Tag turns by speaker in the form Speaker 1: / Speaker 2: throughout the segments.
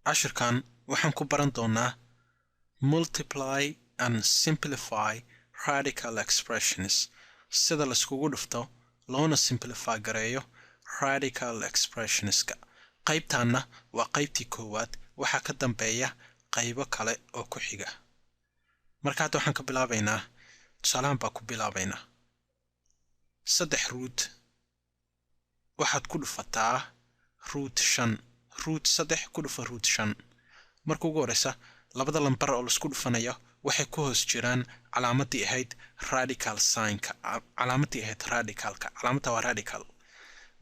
Speaker 1: Cashirkan waxaan ku baran doonaa multiply and simplify radical expressions, sida laiskugu dhufto loona simplify gareeyo radical expressionska. Qaybtanna waa qaybtii koowaad, waxaa ka dambeeya qaybo kale oo ku xiga. Marka hadda waxaan ka bilaabaynaa tusaalahan baa ku bilaabaynaa. Saddex root waxaad ku dhufataa root shan, root saddex ku dhufa root shan. Marka ugu horeysa, labada lambar oo laisku dhufanayo waxay ku hoos jiraan calaamadii ahayd radical signka, calaamadii ahayd radicalka. Calaamadda waa radical.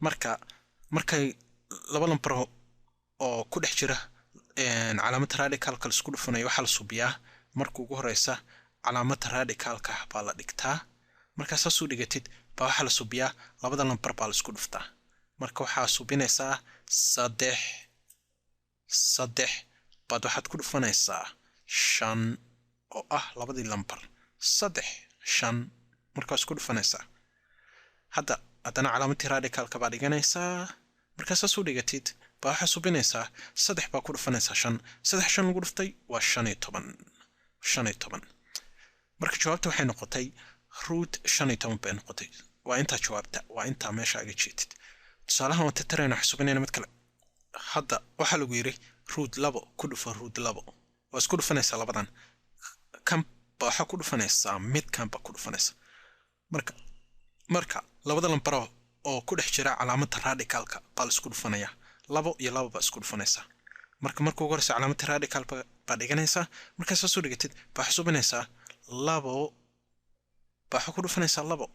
Speaker 1: Marka markay laba lambar oo ku dhex jira calaamadda radicalka laisku dhufanayo, waxaa la subiyaa marka ugu horeysa calaamadda radicalka baa la dhigtaa. Markaa saas u dhigatid baa waxaa la subiyaa labada lambar baa laisku dhuftaa. Marka waxaa subinaysaa saddex, saddex baad waxaad ku dhufanaysaa shan, oo ah labadii lambar saddex, shan. Markaa isku dhufanaysaa. Hadda haddana calaamadii radicalka baa dhiganaysaa. Markaa saas u dhigatid baa waxaa subinaysaa saddex baa ku dhufanaysaa shan. Saddex shan lagu dhuftay waa 15, 15. Marka jawaabta waxay noqotay root 15 bay noqotay. Waa intaa jawaabta, waa intaa meesha aga jeedid. Tusaalahan waan tirtirayna, waxaan subinayna mid kale. Hadda waxaa lagu yiri root labo ku dhufo root labo. Waa isku dhufanaysaa labadan kan ba waxaa ku dhufanaysaa midkan baa ku dhufanaysaa. Marka labada lambaro oo ku dhex jira calaamadda radicalka baa la isku dhufanayaa. Labo iyo labo baa isku dhufanaysaa. Marka ugu horeysa calaamadda radical baa dhiganaysaa. Markaa saas u dhigatid baa waxaa subinaysaa labo baa waxaa ku dhufanaysaa labo,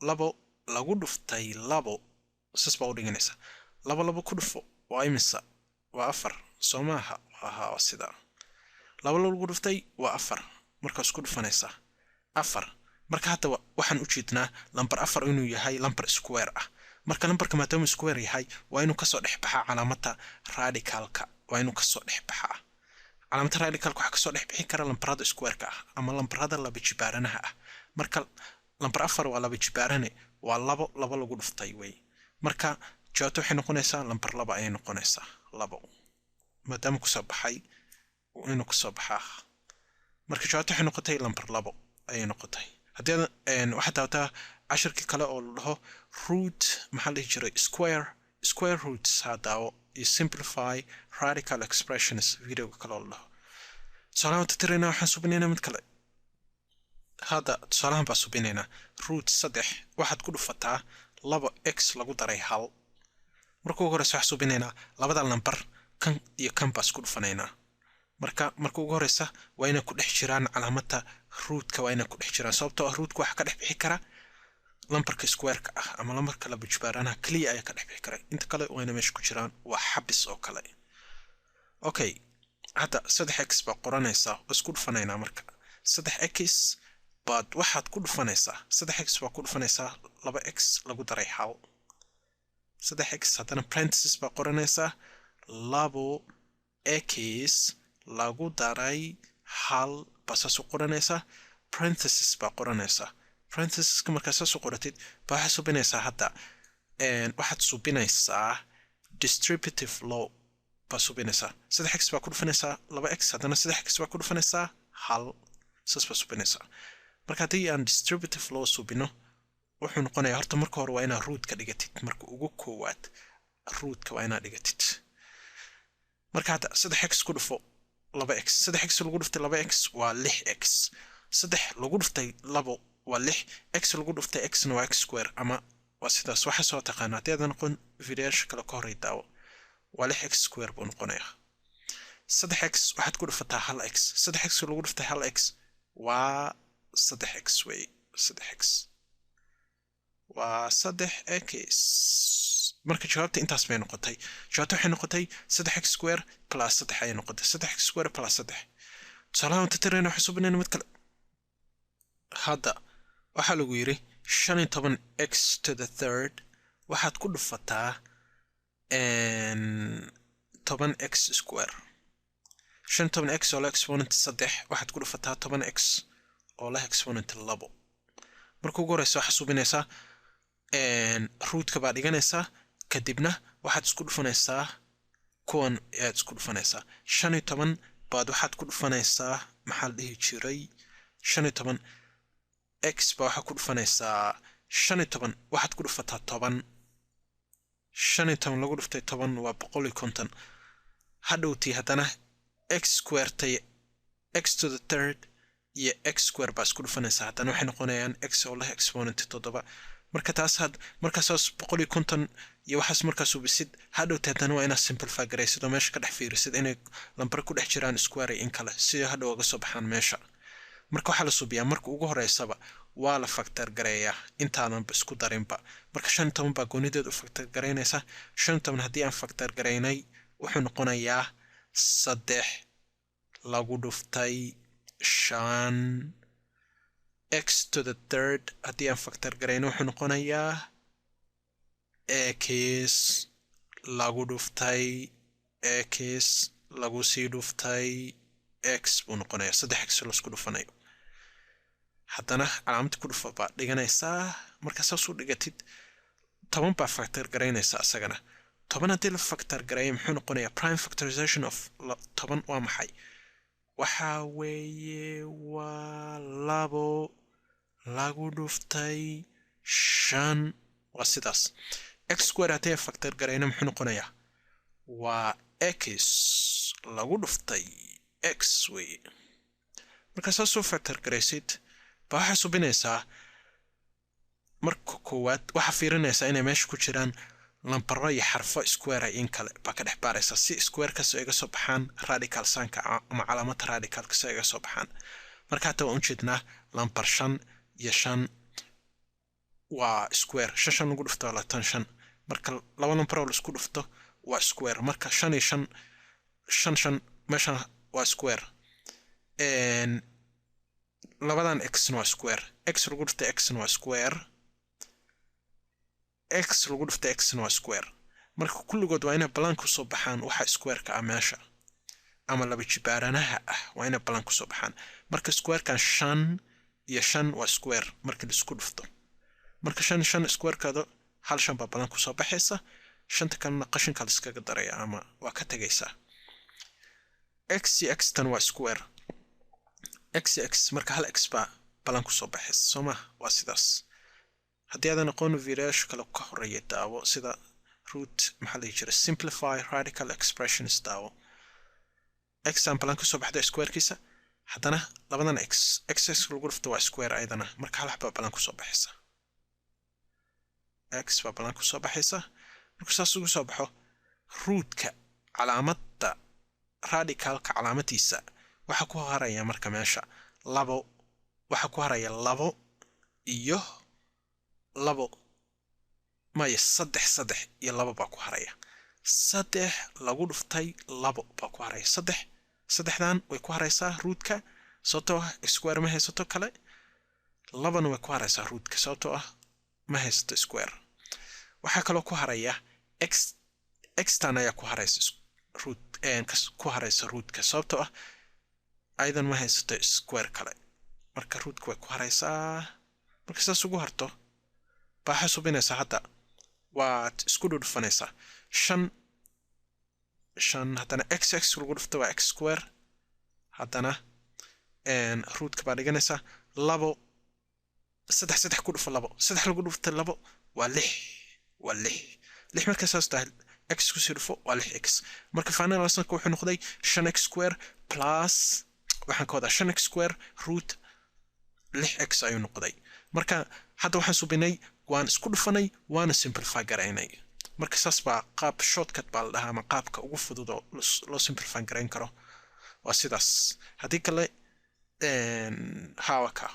Speaker 1: labo lagu dhuftay labo, saas baa u dhiganaysaa. Labo labo ku dhufo waa imisa? Waa afar, soo maaha? Aha, waa sidaa. Labo labo lagu dhuftay waa afar. Markaa isku dhufanaysaa afar. Marka hadda waxaan u jeednaa lambar afar inuu yahay lambar square ah. Marka lambarka maadaama square yahay, waa inuu kasoo dhex baxaa calaamadda radicalka, waa inuu kasoo dhex baxaa calaamadda radicalka. Waxaa kasoo dhex bixin kara lambarada squareka ah ama lambarada laba jibaaranaha ah. Marka lambar afar waa laba jibaarane, waa labo labo lagu dhuftay wey. Marka jawaabta waxay noqonaysaa lambar laba ayay noqonaysaa, labo, maadaama kusoo baxay inuu kasoo baxaa. Marka jawaabta waxay noqotay lambar labo ayay noqotay. Haddii waxaad daawataa cashirkii kale oo la dhaho root, maxaa la dhihi jiray, square roots ha daawo, iyo simplify radical expressions videoga kale oo la dhaho. Tusaalahan waan tirtiraynaa, waxaan subinaynaa mid kale. Hadda tusaalahan baa subinaynaa. Root saddex waxaad ku dhufataa labo x lagu daray hal. Marka ugu horeysa waxaan subinaynaa labada lambar, kan iyo kan baa isku dhufanaynaa. Marka ugu horeysa waa inay ku dhex jiraan calaamadda rootka, waa inay ku dhex jiraan, sababtoo ah rootka waxaa ka dhex bixi kara lambarka squareka ah ama lambarka laba jibaaranaha keliya ayaa ka dhex bixi kara. Inta kale waa inay meesha ku jiraan, waa xabis oo kale. Okay, hadda saddex x baa qoranaysaa oo isku dhufanaynaa. Marka saddex x baad waxaad ku dhufanaysaa, saddex x baa ku dhufanaysaa laba x lagu daray hal. Saddex x, haddana parenthesis baa qoranaysaa, labo x lagu daray hal baa saas u qoranaysaa, parenthesis baa qoranaysaa. Parenthesiska markaa saas u qoratid baa waxaad subinaysaa, hadda waxaad subinaysaa distributive law baa subinaysaa. Saddex x baa ku dhufanaysaa laba x, haddana saddex x baa ku dhufanaysaa hal, saas baa subinaysaa. Marka haddii aan distributive law subino, wuxuu noqonayaa, horta marka hore waa inaad rootka dhigatid. Marka ugu koowaad rootka waa inaad dhigatid. Marka hadda saddex x ku dhufo laba x, saddex x lagu dhuftay laba x waa lix x. Saddex lagu dhuftay labo waa lix, x lagu dhuftay xna waa x square, ama waa sidaas waxa soo taqaana. Haddii aadan noqon, videoyaasha kale ka horey daawo. Waa lix x square buu noqonayaa. Saddex x waxaad ku dhufataa hal x, saddex x lagu dhuftay hal x waa saddex x wey. Saddex x waa saddex x. Marka jawaabta intaas bay noqotay. Jawaabta waxay noqotay saddex x square plus saddex ayay noqotay, saddex x square plus saddex. Tusaalahan tirtirayna, waxaan subinayna mid kale. Hadda waxaa lagu yiri 15 x to the third waxaad ku dhufataa 10 x square. 15 x oo leh exponent saddex waxaad ku dhufataa 10 x oo leh exponent labo. Marka ugu horeysa waxaad subinaysaa rootka baa dhiganaysaa, kadibna waxaad isku dhufanaysaa Kuwan ayaad isku dhufanaysaa. 15 baad waxaad ku dhufanaysaa, maxaa la dhihi jiray, 15 x baa waxaad ku dhufanaysaa 15, waxaad ku dhufataa 10. 15 lagu dhuftay 10 waa 150. Hadhowtii haddana x square-tay, x to the third iyo x square baa isku dhufanaysaa. Haddana waxay noqonayaan x oo leh exponent 7. Marka taas had markaasaas 150 iyo waxaas markaas hubisid, hadhowti haddana waa inaad simplify garaysid oo meesha ka dhex fiirisid inay lambar ku dhex jiraan square iyo in kale, si hadhow uga soo baxaan meesha. Marka waxaa la subiyaa, marka ugu horeysaba waa la factor gareeyaa intaadanba isku darinba. Marka 15 baa goonideed u factor garaynaysa. 15 haddii aan factor garaynay, wuxuu noqonayaa 3 lagu dhuftay 5. X to the third haddii aan factor garayno, wuxuu noqonayaa x lagu dhuftay x lagu sii dhuftay x buu noqonayaa, 3 x laisku dhufanayo. Haddana calaamad ku dhufa baa dhiganaysaa. Marka saas u dhigatid, 10 baa factor garaynaysaa isagana. 10 haddii la factor gareeyo, muxuu noqonayaa? Prime factorization of 10 waa maxay? Waxaa weeye waa 2 lagu dhuftay 5, waa sidaas. X square haddii factor garayno, muxuu noqonayaa? Waa x lagu dhuftay x weeye. Marka saas soo factor garaysid baa waxaa subinaysaa, marka koowaad waxaa fiirinaysaa inay meesha ku jiraan lambaro iyo xarfo square in kale baa ka dhex baaraysaa, si squarekaas iga soo baxaan radical signka ama calaamada radicalka si iga soo baxaan. Marka hadda waan ujeednaa lambar 5 iyo 5 waa square. 5 5 lagu dhufto waa 25. Marka laba lambar oo laisku dhufto waa square. Marka 5 iyo 5, 5 5 meeshan waa square. Labadan xna waa square, x lagu dhuftay xna waa square, x lagu dhuftay xna waa square. Marka kulligood waa inay balan kusoo baxaan waxa squareka ah meesha ama laba jibaaranaha ah, waa inay balan kusoo baxaan. Marka squarekan 5 iyo 5 waa square marka laisku dhufto. Marka 5 5 squarekeeda hal 5 baa balan kusoo baxaysa, shanta kalena qashinka la iskaga daraya ama waa ka tegaysaa. X iyo x tan waa square, x iyo x, marka hal x baa balan kusoo baxaysa, soo ma? Waa sidaas. Haddii aadan aqoon, videoyaasha kale ka horeeya daawo, sida root, maxaa la dhihi jiray, simplify radical expressions daawo. X aan balan kusoo baxda squarekiisa. Haddana labadan x, x x lagu dhufto waa square ayadana. Marka hal xabaa balan kusoo baxaysa, x baa balan kusoo baxaysa. Markuu saas ugu soo baxo, rootka calaamadda radicalka calaamadiisa waxaa ku haraya marka meesha labo, waxaa ku haraya labo iyo labo, maya, 3, 3 iyo 2 baa ku haraya. 3 lagu dhuftay 2 baa ku haraya. 3 saddexdan way ku haraysaa rootka, sababtoo ah square ma haysato kale. Labana way ku haraysaa rootka, sababtoo ah ma haysato square. Waxaa kaloo ku haraya x, xtan ayaa ku haraysa root, ku haraysa rootka, sababtoo ah ayadan ma haysato square kale. Marka rootka way ku haraysaa. Marka saas ugu harto baa waxaa subinaysaa, hadda waad isku dhudhufanaysaa 5 5. Haddana x x lagu dhufto waa x square. Haddana rootka baa dhiganaysaa. 2, 3, 3 ku dhufo 2, 3 lagu dhufta 2 waa 6, waa 6, 6. Marka saas tahay, x kusii dhufo waa 6 x. Marka final answerka wuxuu noqday 5 x square plus, waxaan ka wadaa 5 x square root 6 x ayuu noqday. Marka hadda waxaan subinay, waan isku dhufanay, waana simplify garaynay. Marka saas baa qaab shortcut baa la dhahaa, ama qaabka ugu fudud oo loo simplify garayn karo waa sidaas. Haddii kale hawaka.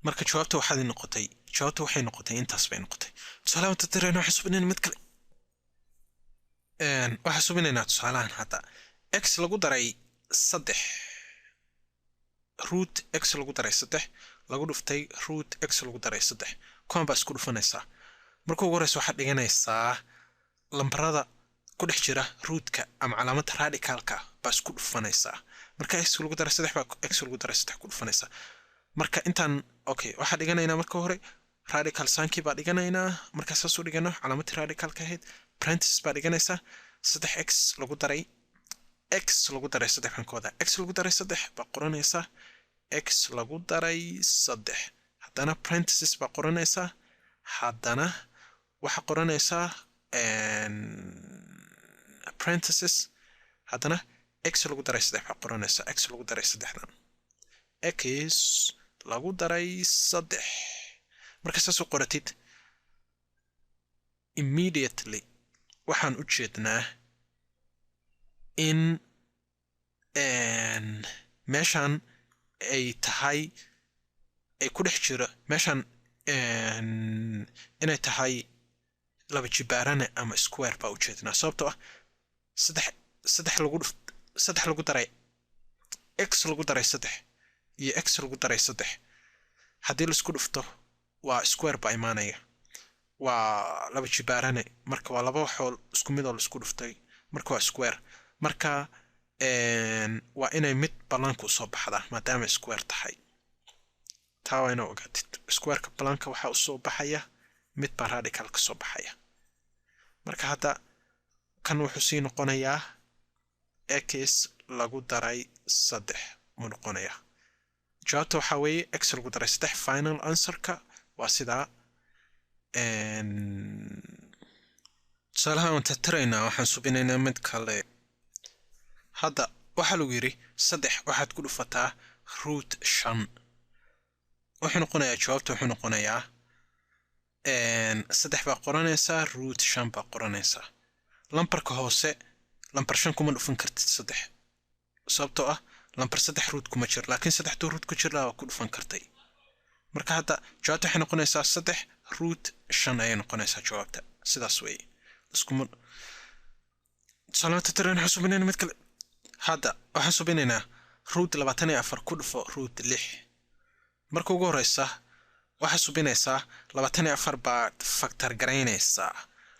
Speaker 1: Marka jawaabta waxaad noqotay, jawaabta waxay noqotay intaas bay noqotay. Tusaalahan tatirayna, waxaan subinaynaa mid kale. Waxaan subinaynaa tusaalahan hadda: x lagu daray 3 root x lagu daray 3 lagu dhuftay root x lagu daray 3. Kuwan baa isku dhufanaysaa. Marka ugu horeysa waxaad dhiganaysaa lambarada ku dhex jira rootka ama calaamadda radicalka baa isku dhufanaysaa. Marka x lagu daray 3 baa x lagu daray 3 ku dhufanaysaa. Marka intaan, okay, waxaa dhiganaynaa marka hore radical signkii baa dhiganaynaa. Marka saas u dhigano, calaamadii radicalka ahayd, parenthesis baa dhiganaysaa. 3x lagu daray x lagu daray 3 baan ka wadaa, x lagu daray 3 baa qoranaysaa, x lagu daray 3, haddana parenthesis baa qoranaysaa, haddana waxaa qoranaysaa parenthesis, haddana x lagu daray 3 baa qoranaysaa, x lagu daray 3dan, x lagu daray 3. Marka saas u qoratid immediately waxaan u jeednaa in meeshan ay tahay ay ku dhex jiro meeshan inay tahay laba jibaarane ama square baa u jeednaa, sababtoo ah 3 lagu 3 lagu daray x lagu daray 3 iyo x lagu daray 3 haddii la isku dhufto waa square baa imaanaya, waa laba jibaarane. Marka waa laba waxoo isku mid oo la isku dhuftay, marka waa square. Marka waa inay mid banaanka usoo baxdaa maadaama square tahay, taa waa inaa ogaatid. Squareka banaanka waxaa usoo baxaya mid baa radical ka soo baxaya. Marka hadda kan wuxuu sii noqonayaa x lagu daray 3 muu noqonayaa. Jawaabta waxaa weeye x lagu daray 3. Final answerka waa sidaa. Tusaalahan waan tirtiraynaa, waxaan subinaynaa mid kale. Hadda waxaa lagu yidhi 3 waxaad ku dhufataa root 5. Wuxuu noqonayaa jawaabta wuxuu noqonayaa 3 baa qoranaysaa, root 5 baa qoranaysaa. Lambarka hoose lambar 5 kuma dhufan kartid 3, sababtoo ah lambar 3 root kuma jiro, laakiin 3 duu root ku jir lahaa waa ku dhufan kartay. Marka hadda jawaabta waxay noqonaysaa 3 root 5 ayay noqonaysaa jawaabta, sidaas weeye. Iskuma tusaalaha tirtirayna, waxaan subinaynaa mid kale. Hadda waxaan subinaynaa root 24 ku dhufo root 6. Marka ugu horeysa waxaa subinaysaa 24 baa factor garaynaysaa,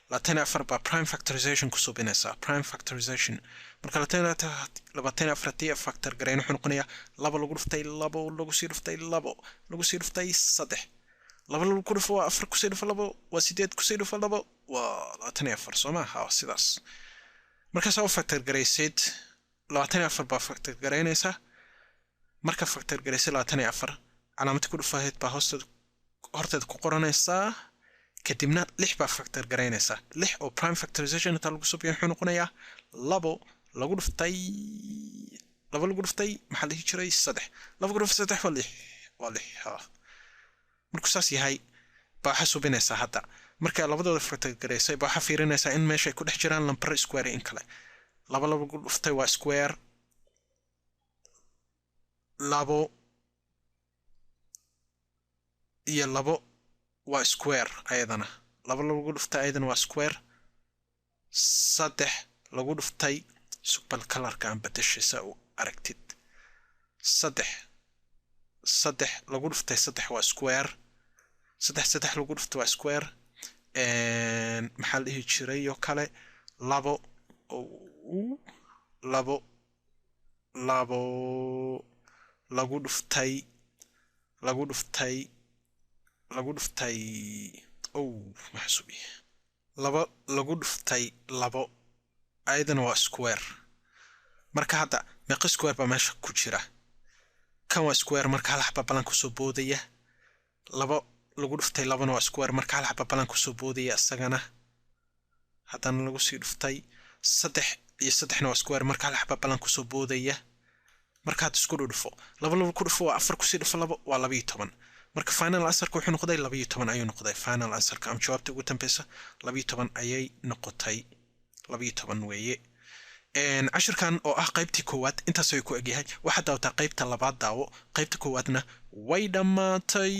Speaker 1: 24 baa prime factorization ku subinaysaa, prime factorization. Marka 24 haddii factor garayn wuxuu noqonayaa 2 lagu dhuftay 2 lagu sii dhuftay 2 lagu sii dhuftay 3, 2 lagu ku dhufo waa 4 kusii dhufo 2 waa 8 kusii dhufo 2 waa 24, soo maaha? Sidaas. Markaasaa u factor garaysid 24 baa factor garaynaysaa. Marka factor garaysid 24 calaamadii ku dhufahayd baa horteeda ku qoranaysaa, kadibna 6 baa factor garaynaysaa. 6 oo prime factorization intaa lagu subiyo wuxuu noqonayaa 2 lagu dhuftay 2 lagu dhuftay maxaa la dhihi jiray 3, 2 lagu dhuftay 3 waa 6, waa 6. Haa, markuu saas yahay baa waxaa subinaysaa hadda. Marka labadooda factor garaysay baa waxaa fiirinaysaa in meesha ay ku dhex jiraan lambar square in kale. 2 lagu dhuftay waa square, 2 iyo 2 waa square ayadana, 2 lagu dhuftay ayadana waa square, 3 lagu dhuftay sugbal kalarka aan bedeshay saa u aragtid, 3 3 lagu dhuftay 3 waa square, 3 3 lagu dhuftay waa square. Maxaa la dhihi jiray oo kale 2 2 2 lagu dhuftay lagu dhuftay lagu dhuftay maxaa subiye 2 lagu dhuftay 2 ayadana waa square. Marka hadda meeqa square baa meesha ku jira? Kan waa square, marka hal xaba balan kusoo boodaya. 2 lagu dhuftay 2na waa square, marka hal xaba balan kusoo boodaya isagana. Haddana lagu sii dhuftay 3 iyo 3na waa square, marka hal xaba balan kusoo boodaya. Marka hadda isku dhufo 2 2 ku dhufo waa 4 kusii dhufo 2 waa 12. Marka final answerka wuxuu noqday 12 ayuu noqday final answerka, ama jawaabta ugu dambeysa 12 ayay noqotay, 12 weeye. Cashirkan oo ah qaybtii koowaad intaas ayuu ku egyahay. Waxaad daawataa qaybta labaad, daawo qaybta koowaadna way dhammaatay.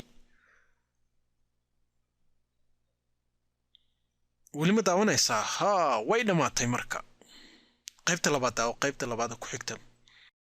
Speaker 1: Weli ma daawanaysaa? Haa, way dhammaatay. Marka qaybta labaad daawo, qaybta labaad ku xigta.